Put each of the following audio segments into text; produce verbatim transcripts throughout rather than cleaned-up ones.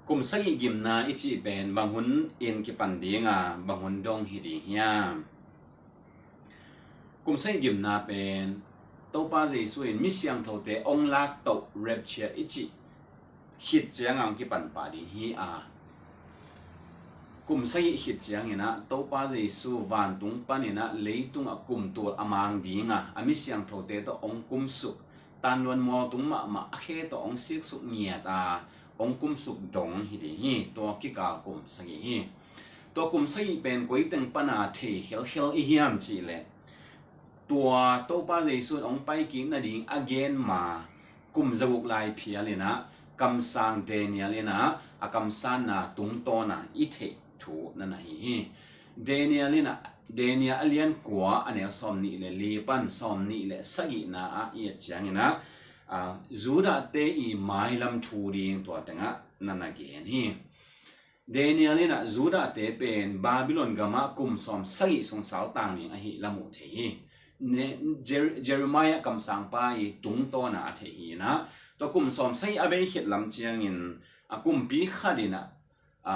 Kum sagih gimna i cih pen bang hun in kipan ding a, bang hun dong hi ding hiam? Kum sagih gimna pen Topa Jesu in mi siangthote ong laktoh, rapture i cih khit ciang a ong kipan pah ding hi a, kum sagih khit ciangin ah Topa Jesu vantung panin ah leitungah kumtual a mang ding a, a mi siangthote tawh ong kumsuk, tanluan mualtung mahmah a khe tawh ong siksuk ngiat a, ong kumsuk dong hi ding hi. Tua kikal kum sagih hi. Tua kum sagih pen koi teng pana thei khelkhel i hiam cih leh, tua Topa Jesu in ong paikik nading a gen ma kum zaguk lai phial in ah kamsang Daniel in ah a kamsanna tungtawn a i theih thu na na hi hi. Daniel in ah, Daniel a lian kua, a neu sawmnih le li pan sawmnih le sagihna ah i et ciangin ah, a, Judah-te i mailam thu ding tua tengah na na gen hi. Daniel in ah Judah-te pen Babylon gamah kum sawm sagih sung saltang ding ahi la mu thei hi. Ne-, Jer-, Jeremiah kamsangpa i tungtawn a a theih hi in ah, tua kum sawm sagih a bei khit lam ciangin a kumpi khat in ah, a,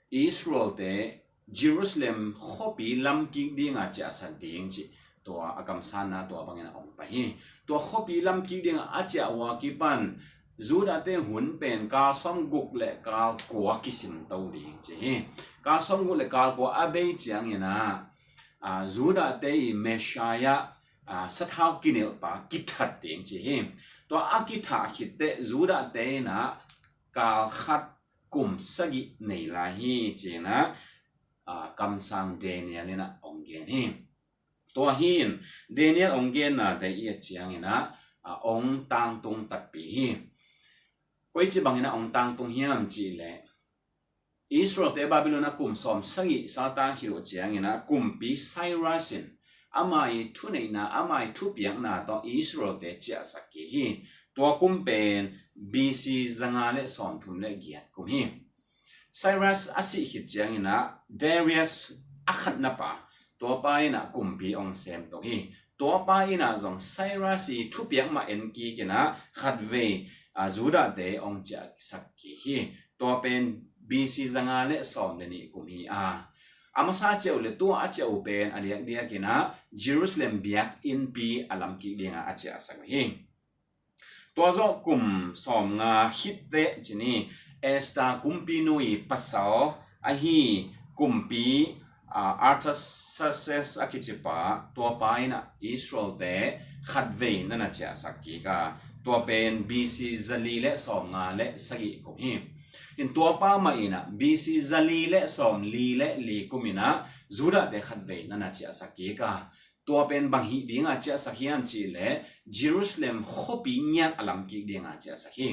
Israel-te Jerusalem khuapi lamkik ding a ciahsak ding cih, tua a kamsanna tua bangin a ong pai hi. Tua khuapi lamkik ding a a ciah uh a kipan Judah-te hun pen kal sawmguk le kal kua kisimto ding ci hi. Kal sawmguk le kal kua a bei ciangin ah, a, Judah-te i Messiah, a, sathau kinilhpa kithat ding ci hi. Tua a kithah khit teh Judah-te in ah kal khat kum sagih nei lai hi ci in ah, a, kamsang Daniel in ah ong gen hi. Tua hi in Daniel ong gennate i et ciangin ah, a, ong tangtung takpi hi. Koici bangin ah ong tangtung hiam cih leh, Israel-te Babylon ah kum sawm sagih saltang khit uh ciangin ah kumpi Cyrus in ama i thuneihna, ama i thupiakna tawh Israel-te ciahsak kik hi. Tua kum pen B C zanga le sawmthum le giat kum hi. Cyrus a sih khit ciangin ah Darius a khatna pa, tua pa in ah kumpi ong sem tok hi. Tua pa in ah zong Cyrus i thupiak mah en kik in ah khatvei, a, Judah-te ong ciahsak kik hi. Tua pen B C zanga le sawm le nih kum hi a, a masa ciah uh le tua a ciah uh pen a diakdiak in ah Jerusalem biakinnpi a lamkik ding a a ciahsak uh hi. Tua zawh kum sawmnga khit teh ci ni, Esther kumpinu i pasal ahi kumpi, a, Artaxerxes a kicipa, tua pa in ah Israel-te khatvei na na ciahsak kik a, tua pen B C zali le sawmnga le sagih kum hi. In tua pa mah in ah B C zali le sawmli le li kum in ah Judah-te khatvei na na ciahsak kik a, tua pen bang hih ding a ciahsak hiam cih leh Jerusalem khuapi ngiat a lamkik ding a ciahsak hi.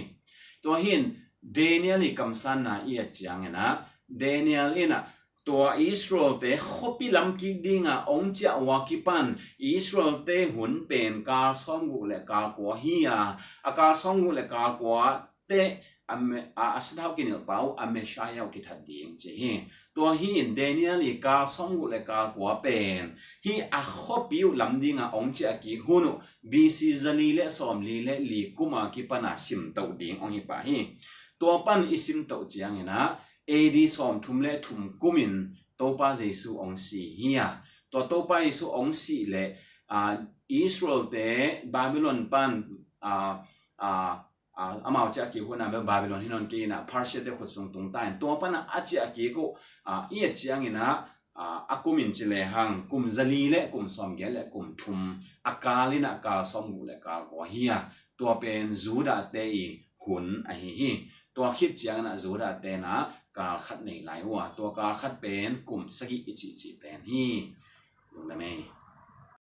Tua hi in Daniel i kamsanna i et ciangin ah, Daniel in ah tua Israel-te khuapi lamkik ding a ong ciah uh a kipan Israel-te hun pen kal sawmguk le kal kua hi a, a kal sawmguk le kal kua teh a me-, a, a sathau kinilhpa uh a Messiah uh kithat ding ci hi. Tua hi in Daniel i kal sawmguk le kal kua pen hih a khuapi uh lam ding a ong ciah kik hun uh B C zali le sawmli le li kum a kipan a simtoh ding ong hi pah hi. Tua pan i simtoh ciangin ah A D sawmthum le thum kum in Topa Jesu ong si hi a, tua Topa Jesu ong sih leh, a, Israel-te Babylon pan, a, a, a, amau ciah kik hun a bel Babylon hi nawn kei in ah Persia-te khut sung tung ta in, tua pan a a ciah kik uh, a, i et ciangin ah, a, a kum in ci lehang kum zali le kum sawmgiat le kum thum a kal in ah kal sawmguk le kal kua hi a, tua pen Judah-te i hun ahi hi. Tua khit ciangin ah Judah-te in ah kal khat nei lai uh a, tua kal khat pen kum sagih i cihcih pen hi. Lungdam ei.